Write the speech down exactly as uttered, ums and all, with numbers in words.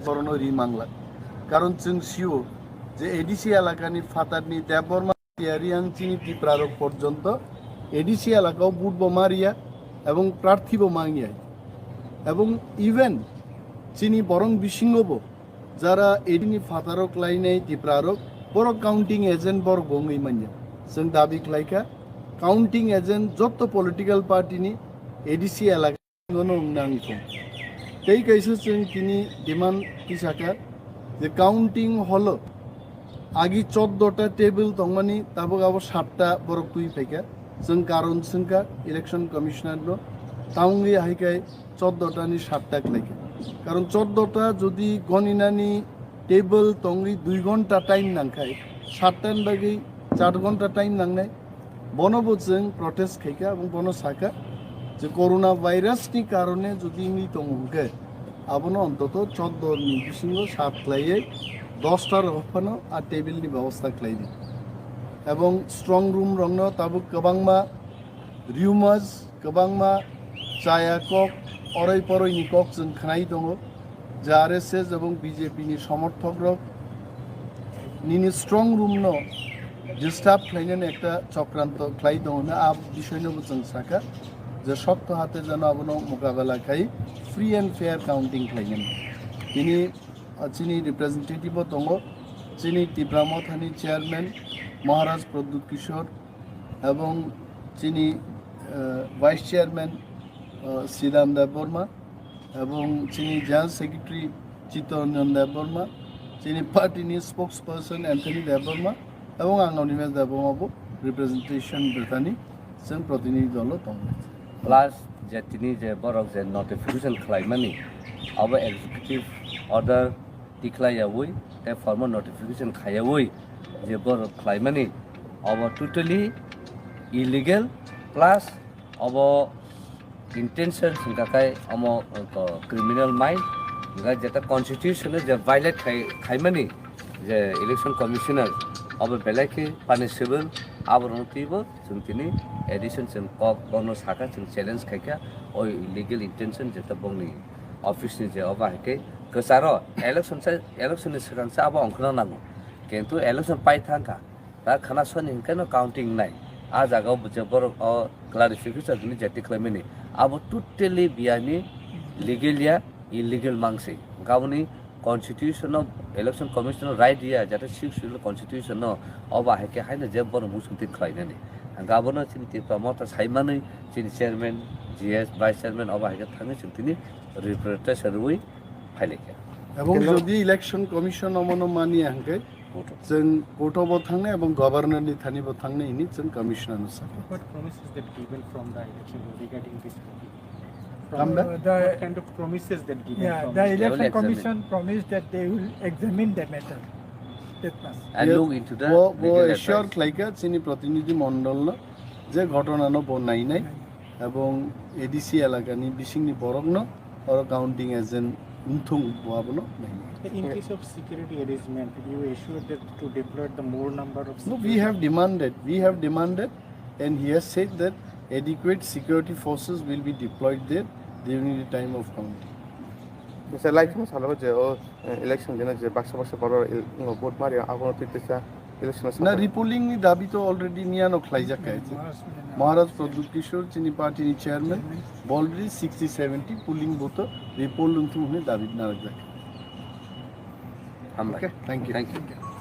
Borono ri mangla. Karon chwng sio je A D C elakani phatarni Debbarma Tiariang chini Tiprarok porjonto A D C elakao vote bo mariya ebong prarthi bo mangya. Ebong even chini borong bisingo bo jara A D C ni phataro klainai Tiprarok, borok counting agent borok bo wngwi manya. Chwng dabi khlaikha, counting agent jotto political party ni A D C elaka Gono wng nang thung. Tei kaisa chwng tini demand tisaka je counting hall o agi choddo ta table tongmani tabuk abo satta borok twi phaikha. Chwng karon swngkha election commissioner no, ta wngwi hai khai choddo ta ni satta khlaikha. Karon choddo ta jodi goninani table tongwi dui ghonta time nangkhai, satta ni bagwi char ghonta time nangnai. Bono bo chwng protest khaikha, ebong bono sakha je corona virus ni karone jodi wngwi tongo hwnkhe, abono ontoto choddo ni bisingo sat khlaiwi dosta rok phano a table ni bebosta khlai di. Ebong strong room rokno tabuk kwbangma rumors, kwbangma chaya kok, oroi poroi ni kok chwng khnai tongo. Je R S S ebong B J P ni somorthok rok nini strong room no disturb khlainani ekta chokranto khlai tongo hwnwi a bisoi no bo chwng sakha je sokto hate jano abono mokabela khai free and fair counting khlainani. Tini, ah, chini representative bo tongo, chini Tipra Mothani chairman Maharaj Pradyut Kishore, ebong chini, eh, vice chairman, eh, Sidan Debbarma, ebong chini general secretary Chittaranjan Debbarma, chini party ni spokesperson Anthony Debbarma, ebong ang Animesh Debbarma bo representation bwthani chwng protinidhi dolo tongo. Plus je tini je borok je notification khlaimani, abo executive order tikhlaiyawi tei formal notification khaiyawi je borok khlaimani, abo totally illegal, plus abo intention hwnkha khai omo, uh, criminal mind, hwnkha jeta constitution je violate khai, khaimani je election commissioner, abo belai khe punishable, aborokno twibo chwng tini addition chwng kok bono sakha, chwng challenge khaikha, o illegal intention jeta bongni office ni je obo hai khe kwcharo election sa, election ni swkang sa abo ongkhorna nango, kintu election pai thangkha, ta khana soni hinkhe no counting nai, a jaga o je borok o clarification hwnwi jeti khlaimani, abo totally biyani legal ya, illegal mangsi, hwnkhe aboni constitution no, election commission no right ya, jate sixth schedule constitution no, obo hai khe haino je borok muchungtwi khlainani. Hwnkhe abono chini Tipra Motha saimanwi chini chairman, G S, vice chairman obo hai khe thangwi chwng tini representation rwui phailaikha. Ebong Hello. Jodi election commission omono mani hwnkhe, Vote. Chwng court o bo thangnai ebong governor ni thani bo thangnai hwnwi chwng commissioner no sakha. What promises that given from the election regarding this? Come back. Uh, the, what kind of promises that given Yeah, from the the election They will examine. commission promised that they will examine the matter. That much. And Yes. look into the Bo, bo legal assure advice. Khlaikha chini protinidhi mondol no je ghotona no bo nainai ebong A D C elaka ni bising ni borok no oro counting agent wngthung bo abono nainai. In case of security arrangement, you assured that to deploy the more number of No, we security have demanded, we have demanded, and he has said that adequate security forces will be deployed there during the time of counting. Mr. Laithima salo je o, eh, election dina je baksa baksa borok el-, ngo vote mari abono twi tisa election Na sakha. Repolling ni dabi to already miyano khlaijak kha. Maharaj Maharaj Pradyut Kishore chini party ni chairman already sixty seventy polling booth o repoll wngthung hwnwi dabi narwkjak. Hambai. Okay, thank you. Thank you.